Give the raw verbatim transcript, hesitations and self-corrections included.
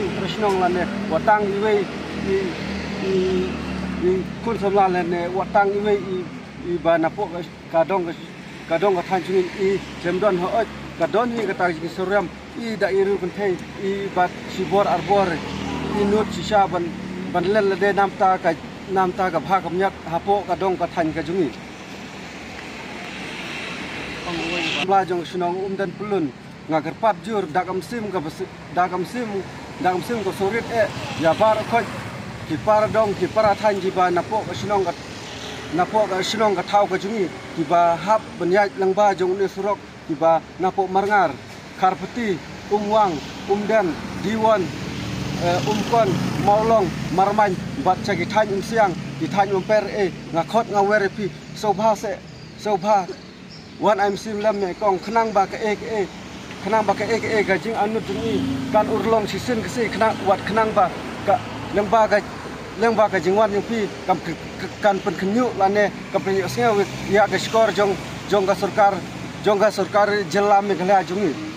Shnong lane wat tang iwei i i i khun samla lane wat tang iwei i i ba napoh ka dong ka dong ka thaiñ jong ngi i jem don hooid ka don hi kata ka jingsuriam i da i riew kynthei i bat shibor arbor i nud shisha ban ban leh lade namta ka namta ka bha ka miat hapoh ka dong ka thaiñ ka jong ngi. Bla jong shnong Umden Pyllun nga kyrpad jur da ka mynsiem ka bas- da ka mynsiem da ka mynsiem ka surit eh ïa baroh khoit ki para dong ki para thaiñ kiba napoh ka shnong ka napoh ka shnong ka thaw ka jong ngi kiba hap ban ïaid lyngba jong une surok kiba napoh Marngar, Kharpati, Umwang, Umden, Diwon, eh, Umkon, Mawlong, Marmain bad sha ki thaiñ Umsiang ki thaiñ Umper eh nga khot nga wer ïa phi sngewbha se sngewbha wan ai mynsiem lem ïa i kong khnang ba kaei kaei khnang ba kaei kaei ka jingangnud jong i kan urlong shisien ka si khnang wat khnang ba ka lyngba ka lyngba ka jingwan jong phi kam kan pynkhynñiuh lane kam pynïohsngew ïa ka shkor jong jong ka sorkar jong ka sorkar jylla Meghalaya jong i.